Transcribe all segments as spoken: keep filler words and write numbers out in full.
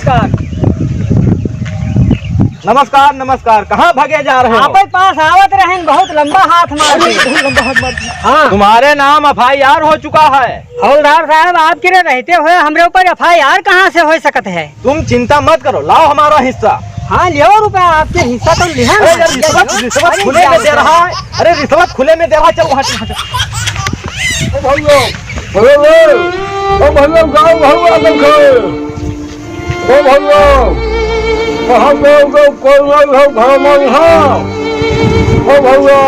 नमस्कार। नमस्कार, नमस्कार। कहाँ भागे जा रहे हो? आपके पास आवत रहेन, बहुत लंबा हाथ मार अरे, दिया। बहुत लंबा हाथ मार दिया। हाँ। तुम्हारे नाम एफआईआर हो चुका है। हवलदार साहब, आपके रहते हुए हमरे ऊपर एफआईआर कहाँ से हो सकत है? तुम चिंता मत करो, लाओ हमारा हिस्सा। हाँ, लियो रुपया, आपके हिस्सा तो लिहा ना। अरे यार, रिश्वत, रिश्वत अरे खुले में यार। दे रहा है। अरे, रिश्वत खुले में दे रहा है, चल वहाँ से, वहाँ से। ओ भैया, अरे रे, ओ भैया, गाँव भैया देखे। ओ भैया, कहाँ पे हो गए? कोई नहीं है, घर में है। ओ भैया,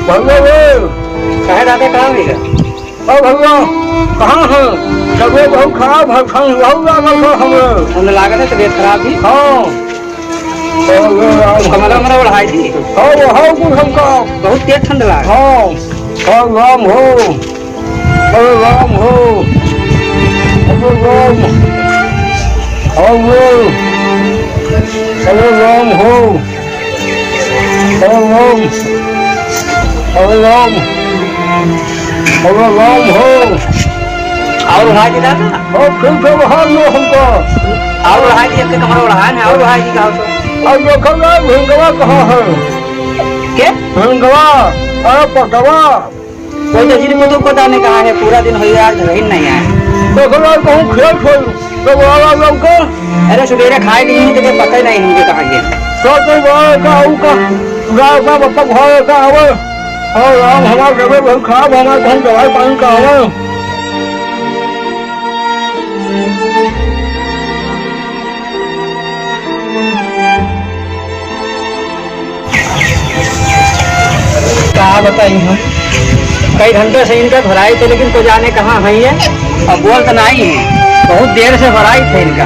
भैया रे। काहे दादा, कहाँ गए? ओ भैया, कहाँ है? तबीयत बहुत खराब है, ठंड बहुत लागल है हमें। ठंड लागल है, तबीयत खराब है? हाँ। ओ भैया। कमरा वमरा ओढ़ाई दी। हाँ, वो है कुछ हमका। बहुत तेज ठंड लाग। हाँ, हाँ, राम हो। अरे राम हो, अरे राम, अरे, अरे राम हो, अरे राम, अरे राम, अरे राम हो। और ओढ़ा जी दादा? और फिर से ओढ़ा लो हमको। और ओढ़ा जी, एक कमरा ओढ़ा है, और ओढ़ा जी का हो तो? अब देखो ना, भिंगवा कहाँ है? के? भिंगवा, अरे पटवा। कोई तो जिनको तो पता नहीं कहाँ है, पूरा दिन हो गया, आज घर ही नहीं आए। देखो यार, कहूँ खेल खेल, तो बोला लौका। अरे, सुबेरे खाए नहीं, तो पता ही नहीं हमको कहाँ गए। तो तू बोला का, ऊ का, गाँव का बप्पा घर का आवे। और राम हमार तबीयत बहुत खराब है, हमार कहूँ दवाई पानी का आवे। का बताई हम, कई घंटे से इनका भराई थे, लेकिन को जाने कहाँ है ये। अब बोल तो नहीं है, बहुत देर से भराई थे इनका।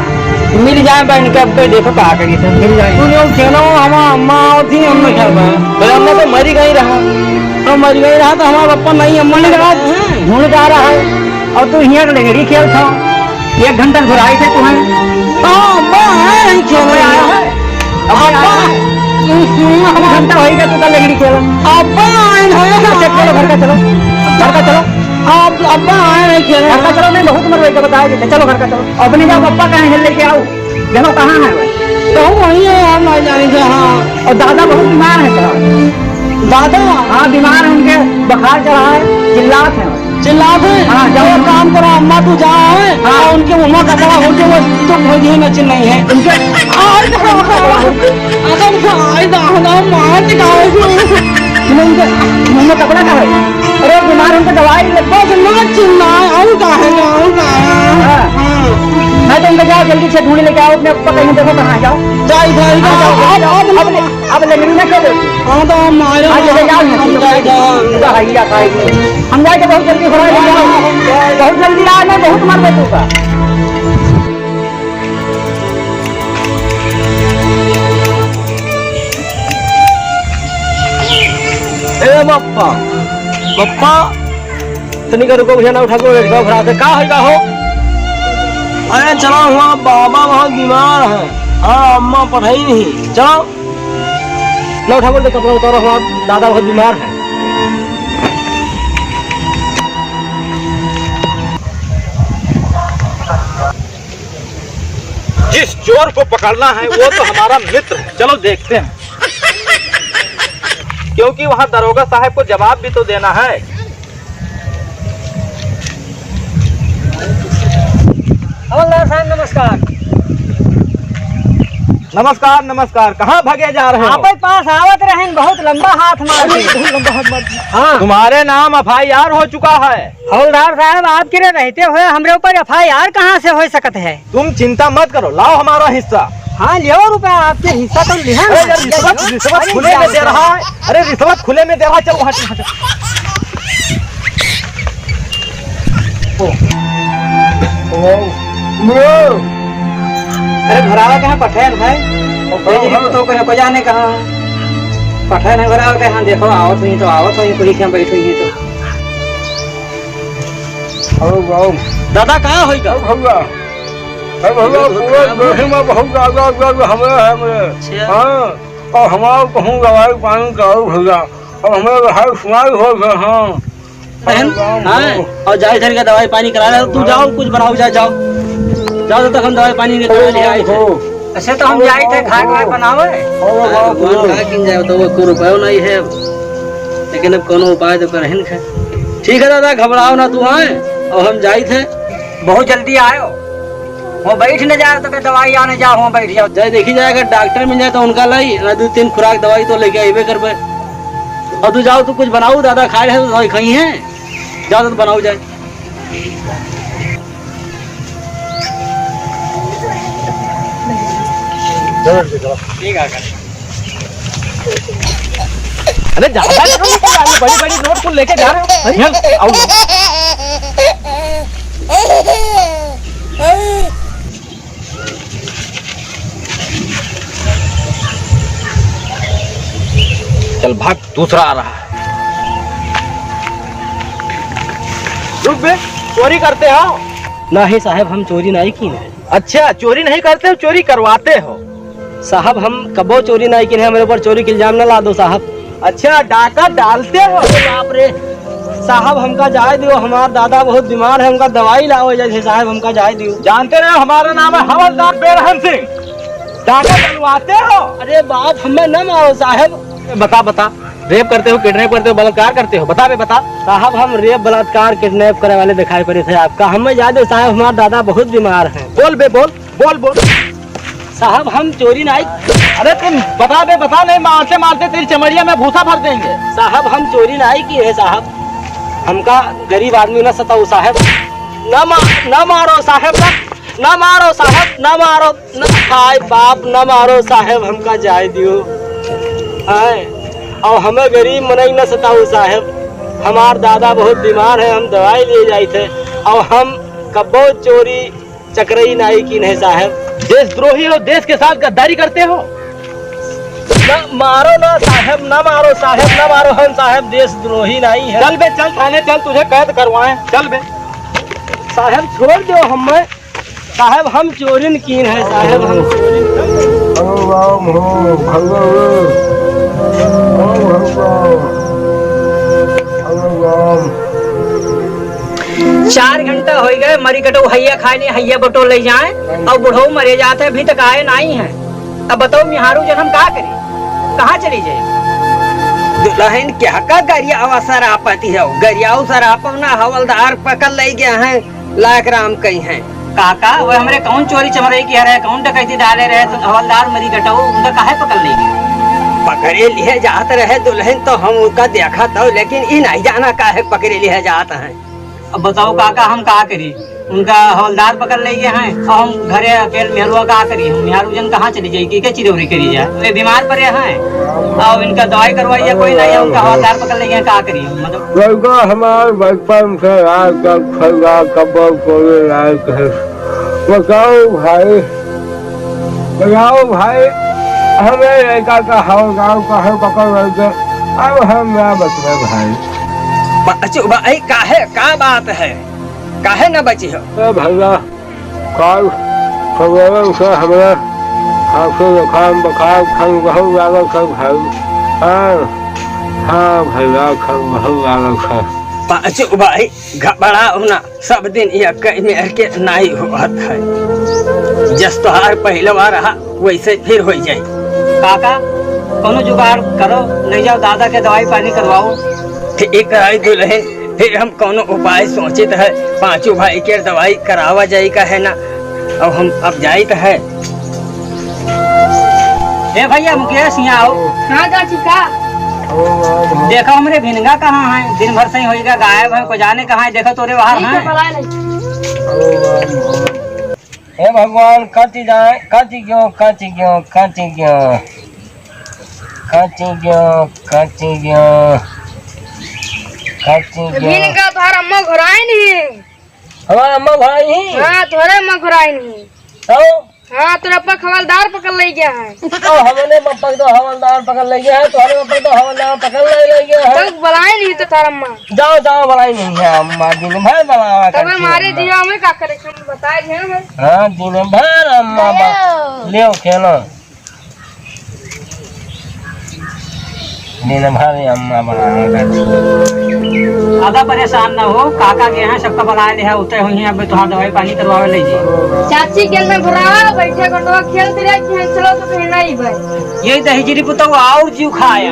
मिल जाए बा इनका, अब तो देखो का करी थे, मिल जाए। तू लोग खेलो, हम अम्मा आवत ही, हम नहीं खेल पाए। तो अम्मा तो मरी गई रहा। तो मरी गई रहा तो हमारा पप्पा नहीं, अम्मा नहीं रहा। ढूंढ जा रहा है। और तू हियाँ के लेंगड़ी खेल था। एक घंटा से भराई थे तुम्हें। हाँ, अब्बा आए हैं खेले। अब्बा आए हैं। अब्बा आए हैं। हम्म, एक घंटा होई गया तू का लेंगड़ी खेल। अब्बा आए हैं। अच्छा, चलो घर का चलो। घर का चलो। अब अब्बा आए हैं खेले। घर का चलो, नहीं बहुत उम्र होई गया, बताया जी। चलो घर का चलो। अपने जाओ, पप्पा कहाँ है लेके आओ। देखो कहाँ है वो? तो वही है यार, ना जाने से, हाँ। और दादा बहुत बीमार है सर। दादा? हाँ, बीमार है, उनके बुखार चढ़ा है, चिल्लात है। चिल्लात है? हाँ, जाओ। एक काम करो, अम्मा तू जा है, हाँ। और उनके मुँह में कपड़ा हो के वो तो खोज ही नच नहीं है। उनके अरे, अरे, अरे, दादा, मार दिखाओ। उनके मुँह में कपड़ा का है? अरे, बीमार उनके दवाई लग बस ना चिल्लाए, और का है, और का है? हाँ। हाँ। मैं तो उनके जाओ, जल्दी से ढूंढ लेके आओ, अपने पप्पा कहीं देखो कहाँ है, जाओ। जाओ, जाओ, जाओ, जाओ, जाओ, जाओ। अब, अब, अब लेंगड़ी ना खेलो। हाँ, तो हम मारे हाँ, चले जाओ, हम जाए, जाओ। हम जाए, जाओ। हम जाए के बहुत जल्दी हो रहा है, लेके आओ। बहुत जल्दी आए, मैं बहुत मर बैठूंगा। ए बप्पा, बप्पा, तनिक रुको भैया, ना उठा को लड़का उठा के का होइगा हो? अरे चलो हुआ, बाबा बहुत बीमार है। हाँ, अम्मा पठाई नहीं, चलो। ना उठा को ले, कपड़ा उतारो, हुआ दादा बहुत बीमार है। जिस चोर को पकड़ना है वो तो हमारा मित्र है, चलो देखते हैं। क्योंकि वहाँ दरोगा साहब को जवाब भी तो देना है। हवलदार साहब नमस्कार। नमस्कार, नमस्कार। कहाँ भागे जा रहे हो? आपके पास आवत रहेन, बहुत लंबा हाथ मार दिया। बहुत लंबा हाथ मार दिया। हाँ। तुम्हारे नाम एफआईआर हो चुका है। हवलदार साहब, आपके रहते हुए हमरे ऊपर एफआईआर कहाँ से हो सकत है? तुम चिंता मत करो, लाओ हमारा हिस्सा। हाँ, लियो रुपया, आपके हिस्सा तो लिहा ना। अरे यार, रिश्वत, रिश्वत अरे खुले में यार। दे रहा है। अरे, रिश्वत खुले में दे रहा है, चल वहाँ से, वहाँ से। ओ। ओ। अरे, घरावा कहाँ पठैन है? ओ, ओ, जी, हाँ। तो कहीं को जाने कहाँ। पठैन है घरावा कहाँ, देखो, आवत हुई तो आवत हुई, कुर्सी में बैठी हुई तो। अरे बाबू। दादा, कहाँ होई का? अरे भैया, अरे भैया, पूरा देह में बहुत ज्यादा दर्द हमरा है, हमरे। अच्छा। हाँ, और हमारा कहूँ दवाई पानी कराओ भैया, और हमारे भाई सुनाई हो गए, हाँ। बहन, अरे राम हाँ, हो। और जाए धर के दवाई पानी करा ले, तू जाओ, कुछ बनाओ, जा, जाओ। जाओ, तब तक हम दवाई पानी के दवाई ले आए थे। हो। ऐसे तो हम जाइत है, खाए वाए बनावे। हो, हो, अरे हो। भगवान, का किन जाए, तो वो कोई रुपयो नहीं है अब। लेकिन अब कौनो उपाय तो करहिन है। ठीक है दादा, घबराओ ना तू, आए, और हम जाइत है। बहुत जल्दी आयो। वो बैठ न जाओ, तो दवाई आने जाओ, वहाँ बैठ जाओ। जाए देखी जाए, अगर डॉक्टर मिल जाए तो उनका लाई, ना दो तीन खुराक दवाई तो लेके अइबे करबे। और तू जाओ, तू कुछ बनाओ, दादा खाए रहे तो दवाई खाई है, जाओ तो बनाओ जाए। ठीक है, अरे ज्यादा करो, ये बड़ी बड़ी नोट को लेके जा रहे हो। अरे, आओ। चल भाग, दूसरा आ रहा है। रुक बे, चोरी करते हो? नहीं साहब, हम चोरी नहीं की है। अच्छा, चोरी नहीं करते हो, चोरी करवाते हो। साहब, हम कबो चोरी नहीं की है, हमरे ऊपर चोरी के इल्जाम न लादो साहब। अच्छा, डाका डालते हो? अरे बाप रे, साहब हमका जाए दियो, हमार दादा बहुत बीमार है, उनका दवाई लावे जाए, साहब हमका जाए दियो। जानते नहीं हो, हमारा नाम है हवलदार बेरहन सिंह। डाका डलवाते हो? अरे बाप, हमें न मारो साहब। बता, बता, रेप करते हो, किडनैप करते हो, बलात्कार करते हो, बता बे, बता। साहब, हम रेप, बलात्कार, किडनैप करे वाले दिखाई पड़े थे आपका, हमें जाए दियो साहब, हमार दादा बहुत बीमार हैं। बोल बे, बोल। बोल, बोल। साहब, हम चोरी नाई। अरे तुम बता बे, बता, नहीं मारते मारते तेरी चमड़िया में भूसा भर देंगे। साहब, हम चोरी नाई की है साहब, हमका गरीब आदमी न सताओ साहब। न मा-, न मारो साहब, न, न मारो साहब, न मारो, न, हाय बाप, न मारो साहब, हमका जाए दियो। हाय, और हमें गरीब मनई न सताओ साहब, हमार दादा बहुत बीमार है, हम दवाई लिए जाइत है, और हम कबो चोरी चकरई नाई कीन है साहब। देशद्रोही हो, देश के साथ गद्दारी करते हो। ना मारो ना साहब, ना मारो साहब, ना मारो, हम साहब देशद्रोही नाई है। चल बे, चल थाने चल, तुझे कैद करवाएं, चल बे। साहब छोड़ दो हमें, साहब हम चोरी न कीन है, साहब हम चोरी न कीन है। हरि राम हो, भगवान। ओम हरि राम। हरि राम। चार घंटा होइ गए, मरी कटो हैया खाए नहीं, हैया बटो ले जाए, और बुढ़ऊ मरे जात है, अभी तक आए नहीं है। अब बताओ, मिहारू जन हम का करी, कहाँ चली जाए? दुल्हन क्या का गरियावा सरापती हो, गरियाऊ सरापव ना, हवलदार पकड़ ले गया है, लायक राम कही है। काका, वो हमरे कौन चोरी चमरई किया रहे, कौन डकैती डाले रहे, तो हवलदार मरी कटो, उनका काहे पकड़ ले गए? पकड़े लिए जात रहे दुल्हन, तो हम उनका देखा तो, लेकिन ई नहीं जाना काहे पकड़े लिए जात है। अब बताओ काका, हम का करी? उनका हवलदार पकड़ ले गए हैं, और हम घरे अकेल मेहरुआ का करी? हम मेहरू जन कहाँ चली जाई, के चिरौरी करी जाए? वे बीमार पड़े हैं, और इनका दवाई करवाइए, कोई नहीं है, उनका हवलदार पकड़ ले गए हैं, का करी हम? मतलब लड़का हमार बचपन से आज तक खैरा कब्बल कोले लायक है। बताओ भाई, बताओ भाई, हमें लड़का का हवलदार काहे पकड़ लेते, अब हम ना बचबे भाई। बच्चू भाई, काहे, का बात है, काहे ना बची हो? ए भैया, काल सवेरे से हमरा खांसी जुकाम बुखार ठंड बहुत लागल है भाई। हाँ, हाँ भैया, ठंड बहुत लागल है। बच्चू भाई, घबराओ ना, सब दिन ये कई मेर के नाई होत है। जस तोहार पहिलवा रहा, वैसे फिर होइ जाई। काका, कौनो जुगाड़ करो, ले जाओ दादा के दवाई पानी करवाओ। ठीक है दुल्हन, फिर हम कौनो उपाय सोचित है, पांचों भाई के दवाई करावा जाई का है ना, अब हम अब जाइत है। ए भैया मुकेश, यहाँ आओ। हाँ चाची का? देखो हमरे भिनगा कहाँ है, दिन भर से ही होइगा गायब है, को जाने कहाँ है, देखो तोरे बाहर ठीक है, हैं। बुला ले। हे भगवान, कटि जाए, कटि गयो, कटि गयो, कटि गयो, कटि गयो, कटि गयो, कटि गयो। भिनगा तोहर अम्मा घुराई नहीं। हमार अम्मा घुराई नहीं? हाँ, तोहरे अम्मा घुराई नहीं। तो? हाँ, तोरे अप्पा हवलदार पकड़ ले गया है। तो हमने पप्पा को हवलदार पकड़ ले गया है, तोहरे पप्पा को हवलदार पकड़ ले, ले गया है। तो बुलाए नहीं तो तोहर अम्मा। जाओ, जाओ, बुलाई नहीं है अम्मा, दिन भर बुलावा तब करती है हमारे अम्मा। जिया में का करे, हम बताए हैं हम। हाँ, दिन भर अम्मा बा-, हेलो। ले खेलो। दिन भर अम्मा बनावे करती। ज्यादा परेशान ना हो, काका के यहाँ सबका बुलाए ले है, उतरे हुई हैं, अब तोहार दवाई पानी करवावे ले जी। चाची के अंदर भरावा, बैठे को लोग खेलते रहे कि हम चलो तो फिर नहीं भाई। ये दहिजरी पुतौ और जीव खाया।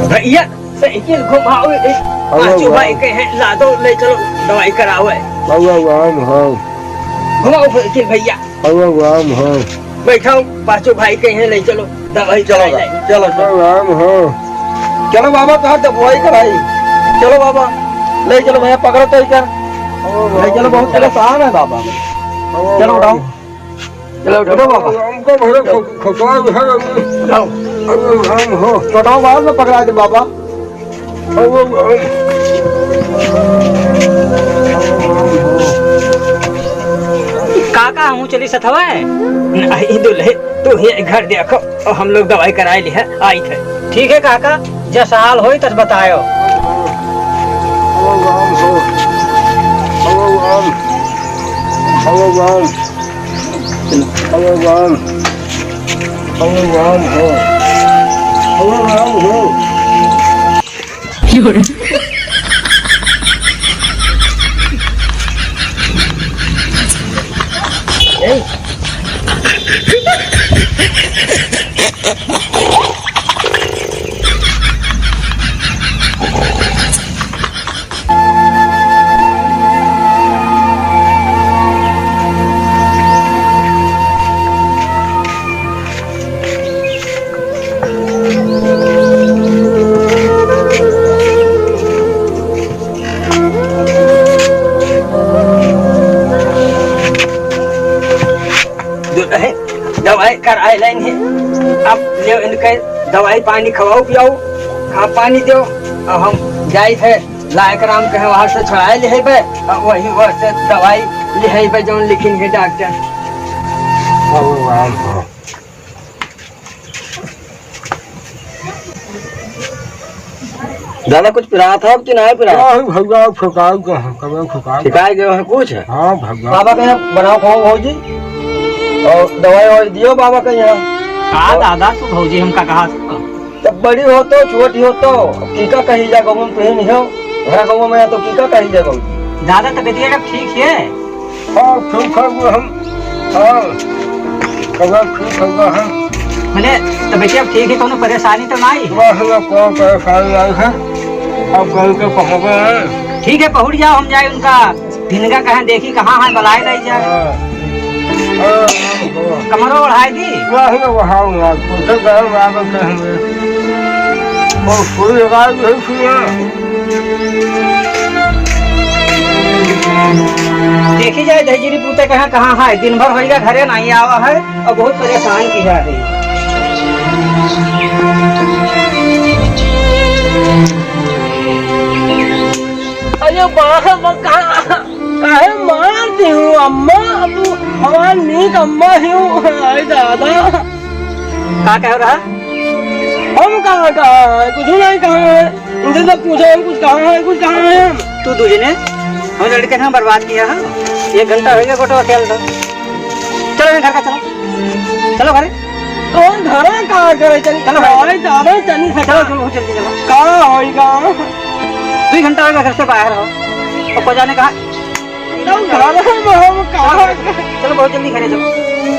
भैया, साइकिल घुमाओ, ए, अरे पाँचों वाह। भाई कहे, "ला दो, ले चलो, दवाई कराओ।" अरे वाह, हाँ। घुमाओ साइकिल भैया। अरे वाह, हाँ। बैठाओ, पाँचों भाई कहे, "ले चलो, दवाई चलो कराई बा-, जाए।" चलो, चलो। अरे वाह, हाँ। चलो बाबा, कहाँ दवाई कराई? चलो बाबा, ले चलो भैया, पकड़ो तो इधर। अरे वाह, ले चलो, बहुत हाँ। परेशान है बाबा। अरे चलो, वाह। उठाओ। चलो, उठो बाबा। हमको भले खो-, खोखला भी है, अभी। चलो। अभी हम हो। छोटाओ बाहर में पकड़ा दे बाबा। अभी हम। काका, हमहू चली सथवा है? नहीं, दुल्हे, तू ही घर देखो, और हम लोग दवाई कराए ली है, आई थे। ठीक है काका, जस हाल होई तस बतायो। अभी हम हो। अभी हम। अभी हम। भगवान, भगवान हो, भगवान हो। दुल्हे, दवाई कराए लाइन है। अब ले इनके दवाई पानी खवाओ पियाओ, खा पानी दो, और हम जाई थे लायक राम के वहाँ से छुड़ाए ले है बे, और वही वहाँ से दवाई ले है बे, जौन लिखिन है डॉक्टर। भगवान हो। दादा, कुछ पिरात है कि नहीं पिरात? नहीं भैया, अब फेंकाई गए हैं, कब फेंकाई गए हैं कुछ? हाँ भैया। बाबा के यहाँ बनाओ खाओ भौजी, और दवाई ववाई दियो बाबा के यहाँ। का और दादा, तू भौजी हमका कहा था? तब बड़ी हो तो, छोटी हो तो, अब की का कही जा, गाँव में तुही नहीं हो, घर गाँव में तो की का कही जा, गाँव में। दादा, तबीयत अब ठीक है? हाँ, ठीक है वो हम, हाँ, तबीयत ठीक है वो हम। मने, तबीयत अब ठीक है, कोनो परेशानी तो नहीं? बस ना, कोई परेशानी नहीं है, अब कल के पहुँच गए हैं। ठीक है, पहुँच जाओ, हम जाए उनका भिनगा कहाँ देखी, कहाँ है, बुलाए लाई जाए। हाँ। हाँ, हाँ, हाँ। कमरो ओढ़ाए दी। वहाँ, वहाँ, वहाँ, कुछ गरम आदत है हमें। और कोई आवाज नहीं सुना। देखी जाए, दहिजरी पूते कहाँ, कहाँ है, दिन भर होइगा घरे नहीं आवा है और बहुत परेशान किया है। अरे बाप, कहाँ काहे मार दिहू अम्मा? अब हमार नीक अम्मा हिउ। आय दादा। का कह रहा? हम कहाँ, कहाँ है? कुछ नहीं कहाँ है। इनसे सब पूछो, हम कुछ कहाँ है, कुछ कहाँ है हम? तू दू जने हम लड़के ना बर्बाद किया है। एक घंटा हो गया गोटवा खेल रहा। चलो घर का चलो। चलो घरे। कौन घरे का करे? चल, चलो भाई। भाई, ज्यादा चल नहीं सकता। चलो, चलो, बहुत जल्दी चलो। का होइगा? दो घंटा होइगा घर से बाहर हो। और को जाने कहा? तब घर में हम कहाँ? चलो, बहुत जल्दी घरे चलो।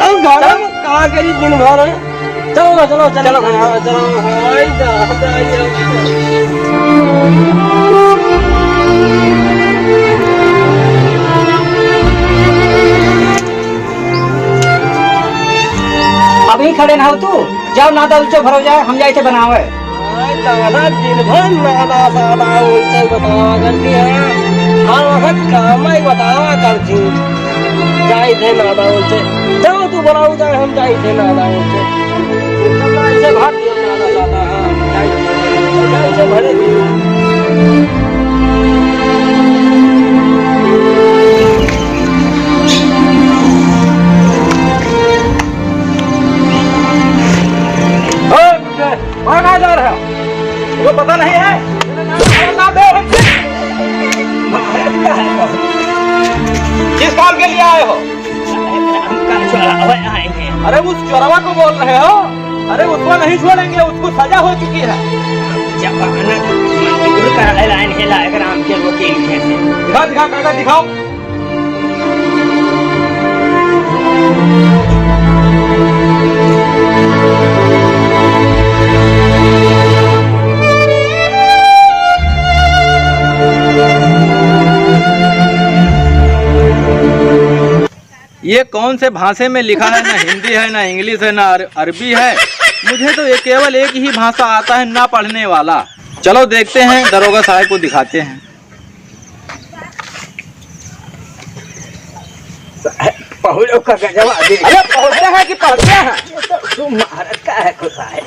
तब घर में का करी दिन भर? चलो ना, चलो, चलो, चलो, चलो। हाँ, चलो, हाँ, जा, जा, जा। अभी खड़े ना हो तू, जाओ नादा उल्चो भरो जाए, हम जाए थे बनावे। आय दादा, दिन भर नादा सादा उल्चो बतावा करती है, हर वक्त काम ही बतावा करती। जाए थे नादा उल्चो, जाओ तू बनाओ जाए, हम जाए थे नादा उल्चो। इतना ऐसे भाग दिया नादा सादा, हाँ, जाए थे, जाए थे भले दिन। ओए, कहाँ जा रहा है? वो पता नहीं है? किस काम के लिए आए हो? अबे आए हैं। अरे उस चोरवा को बोल रहे हो? अरे उसको नहीं छोड़ेंगे, उसको सजा हो चुकी है। जब आना मंजूर कराए लाइन है लायक राम के वकील के से। दिखा, दिखा, कागज दिखाओ। ये कौन से भाषे में लिखा है? ना हिंदी है, ना इंग्लिश है, ना अर-, अरबी है। मुझे तो ये केवल एक ही भाषा आता है, ना पढ़ने वाला। चलो देखते हैं, दरोगा साहब को दिखाते हैं। साहब, पहुड़ो का गजवा दे। अरे पहुड़ते हैं कि पढ़ते हैं? ये तो तू मारत का है खुदा है।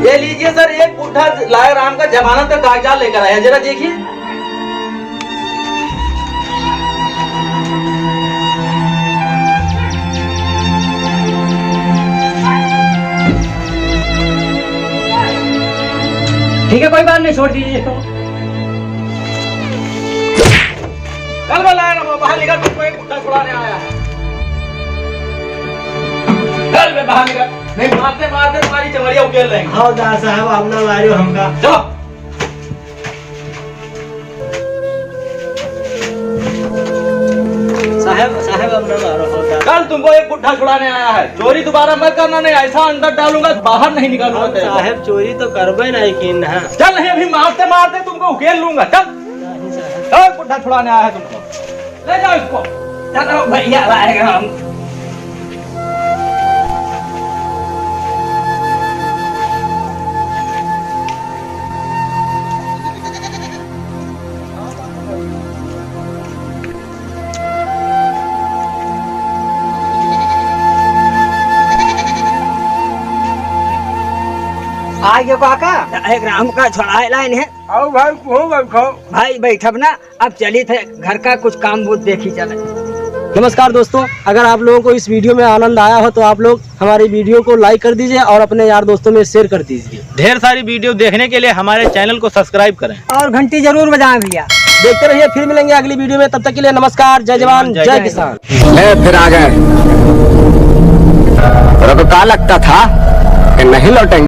ये लीजिए सर, एक गुट्ठा लाए राम का जमानत का कागजात लेकर आया, जरा देखिए। ठीक है, कोई बात नहीं, छोड़ दीजिए इसको। चल बे लायन, अब बाहर निकल, तुमको एक गुट्ठा छुड़ाने आया है। चल बे बाहर निकल, नहीं मारते मारते तुम्हारी चमड़िया उकेल लेंगे। हाँ दार साहब, अब ना मारियो हमका। चलो। साहब, साहब, अब ना मारो, हाँ दार। कल तुमको एक गुट्ठा छुड़ाने आया है, चोरी दोबारा मत करना, नहीं ऐसा अंदर डालूंगा, बाहर नहीं निकालूंगा हम तेरे को। साहब, चोरी तो करबे नहीं की ना। चल, नहीं अभी मारते मारते तुमको उकेल लूंगा, चल। नहीं साहब। चल, गुट्ठा छुड़ाने आया है तुमको। ले जाओ इसको। चलो भैया, लाएगा हम। आइए काका, एक राम का छोड़ाए लाइन है। आओ भाई, तू बैठो। भाई बैठब ना, अब चली थे घर का कुछ काम बहुत देखी चले। नमस्कार दोस्तों, अगर आप लोगों को इस वीडियो में आनंद आया हो तो आप लोग हमारी वीडियो को like कर दीजिए और अपने यार दोस्तों में share कर दीजिए। ढेर सारी वीडियो देखने के लिए हमारे channel को subscribe करें और घंटी जरूर बजाएं भैया। देखते रहिए, फिर मिलेंगे अगली वीडियो में। तब तक के लिए नमस्कार, जय जवान, जय जय किसान। ले फिर आ गए। तेरे को क्या लगता था कि नहीं लौटेंगे?